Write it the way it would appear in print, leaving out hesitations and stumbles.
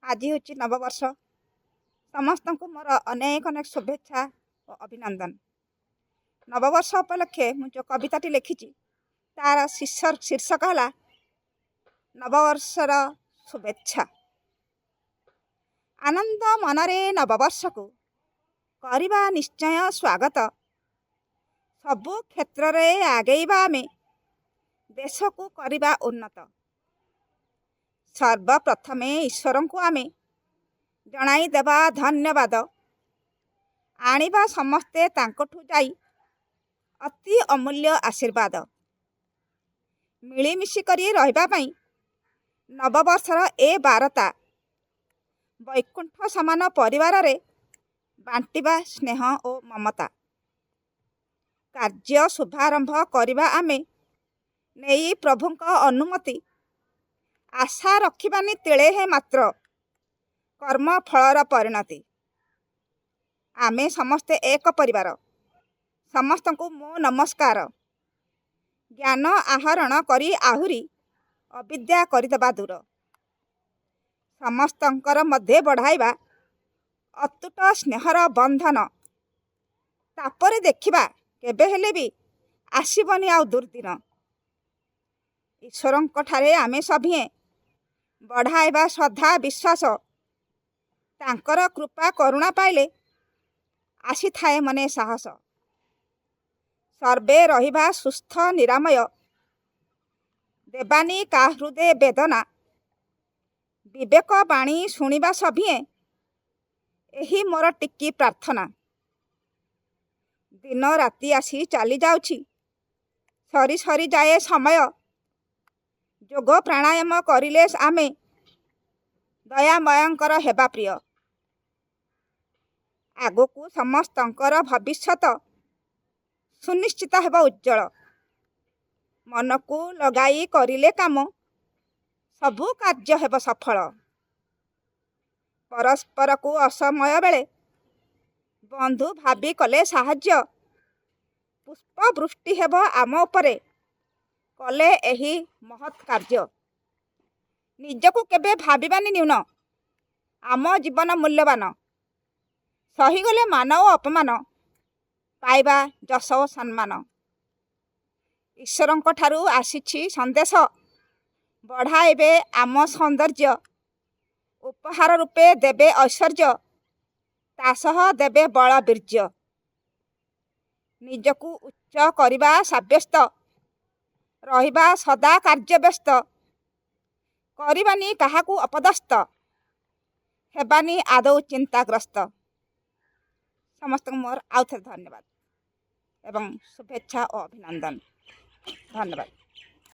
ଆଜି ହେଉଛି ନବବର୍ଷ। ସମସ୍ତଙ୍କୁ ମୋର ଅନେକ ଅନେକ ଶୁଭେଚ୍ଛା ଓ ଅଭିନନ୍ଦନ। ନବବର୍ଷ ଉପଲକ୍ଷେ ମୁଁ ଯେଉଁ କବିତାଟି ଲେଖିଛି, ତାର ଶୀର୍ଷକ ହେଲା ନବବର୍ଷର ଶୁଭେଚ୍ଛା। ଆନନ୍ଦ ମନରେ ନବବର୍ଷକୁ କରିବା ନିଶ୍ଚୟ ସ୍ୱାଗତ। ସବୁ କ୍ଷେତ୍ରରେ ଆଗେଇବା ଆମେ, ଦେଶକୁ କରିବା ଉନ୍ନତ। ସର୍ବପ୍ରଥମେ ଈଶ୍ୱରଙ୍କୁ ଆମେ ଜଣାଇ ଦେବା ଧନ୍ୟବାଦ। ଆଣିବା ସମସ୍ତେ ତାଙ୍କଠୁ ଯାଇ ଅତି ଅମୂଲ୍ୟ ଆଶୀର୍ବାଦ। ମିଳିମିଶି କରି ରହିବା ପାଇଁ ନବବର୍ଷର ଏ ବାରତା। ବୈକୁଣ୍ଠ ସମାନ ପରିବାରରେ ବାଣ୍ଟିବା ସ୍ନେହ ଓ ମମତା। କାର୍ଯ୍ୟ ଶୁଭାରମ୍ଭ କରିବା ଆମେ ନେଇ ପ୍ରଭୁଙ୍କ ଅନୁମତି। ଆଶା ରଖିବାନି ତିଳେ ହେ ମାତ୍ର କର୍ମ ଫଳର ପରିଣତି। ଆମେ ସମସ୍ତେ ଏକ ପରିବାର, ସମସ୍ତଙ୍କୁ ମୋ ନମସ୍କାର। ଜ୍ଞାନ ଆହରଣ କରି ଆହୁରି ଅବିଦ୍ୟା କରିଦେବା ଦୂର। ସମସ୍ତଙ୍କର ମଧ୍ୟେ ବଢ଼ାଇବା ଅତୁଟ ସ୍ନେହର ବନ୍ଧନ। ତାପରେ ଦେଖିବା, କେବେ ହେଲେ ବି ଆସିବନି ଆଉ ଦୁର୍ଦିନ। ଈଶ୍ୱରଙ୍କ ଠାରେ ଆମେ ସଭିଏଁ ବଢ଼ାଇବା ଶ୍ରଦ୍ଧା ବିଶ୍ୱାସ। ତାଙ୍କର କୃପା କରୁଣା ପାଇଲେ ଆସିଥାଏ ମନେ ସାହସ। ସର୍ବେ ରହିବା ସୁସ୍ଥ ନିରାମୟ, ଦେବାନି କା ହୃଦୟ ବେଦନା। ବିବେକ ବାଣୀ ଶୁଣିବା ସଭିଏଁ, ଏହି ମୋର ଟିକି ପ୍ରାର୍ଥନା। ଦିନ ରାତି ଆସି ଚାଲି ଯାଉଛି, ସରି ସରି ଯାଏ ସମୟ। ଯୋଗ ପ୍ରାଣାୟାମ କରିଲେ ଆମେ ଦୟାମୟଙ୍କର ହେବା ପ୍ରିୟ। ଆଗକୁ ସମସ୍ତଙ୍କର ଭବିଷ୍ୟତ ସୁନିଶ୍ଚିତ ହେବ ଉଜ୍ଜଳ। ମନକୁ ଲଗାଇ କରିଲେ କାମ, ସବୁ କାର୍ଯ୍ୟ ହେବ ସଫଳ। ପରସ୍ପରକୁ ଅସମୟ ବେଳେ ବନ୍ଧୁ ଭାବି କଲେ ସାହାଯ୍ୟ, ପୁଷ୍ପ ବୃଷ୍ଟି ହେବ ଆମ ଉପରେ କଲେ ଏହି ମହତ୍ କାର୍ଯ୍ୟ। ନିଜକୁ କେବେ ଭାବିବାନି ନ୍ୟୁନ, ଆମ ଜୀବନ ମୂଲ୍ୟବାନ। ସହିଗଲେ ମାନ ଓ ଅପମାନ, ପାଇବା ଯଶ ଓ ସମ୍ମାନ। ଈଶ୍ୱରଙ୍କ ଠାରୁ ଆସିଛି ସନ୍ଦେଶ, ବଢ଼ାଇବେ ଆମ ସୌନ୍ଦର୍ଯ୍ୟ। ଉପହାର ରୂପେ ଦେବେ ଐଶ୍ୱର୍ଯ୍ୟ, ତା ସହ ଦେବେ ବଳ ବୀର୍ଯ୍ୟ। ନିଜକୁ ଉଚ୍ଚ କରିବା ସାବ୍ୟସ୍ତ, ରହିବା ସଦା କାର୍ଯ୍ୟବ୍ୟସ୍ତ। କରିବାନି କାହାକୁ ଅପଦସ୍ତ, ହେବାନି ଆଦୌ ଚିନ୍ତାଗ୍ରସ୍ତ। ସମସ୍ତଙ୍କୁ ମୋର ଆଉ ଥରେ ଧନ୍ୟବାଦ ଏବଂ ଶୁଭେଚ୍ଛା ଓ ଅଭିନନ୍ଦନ। ଧନ୍ୟବାଦ।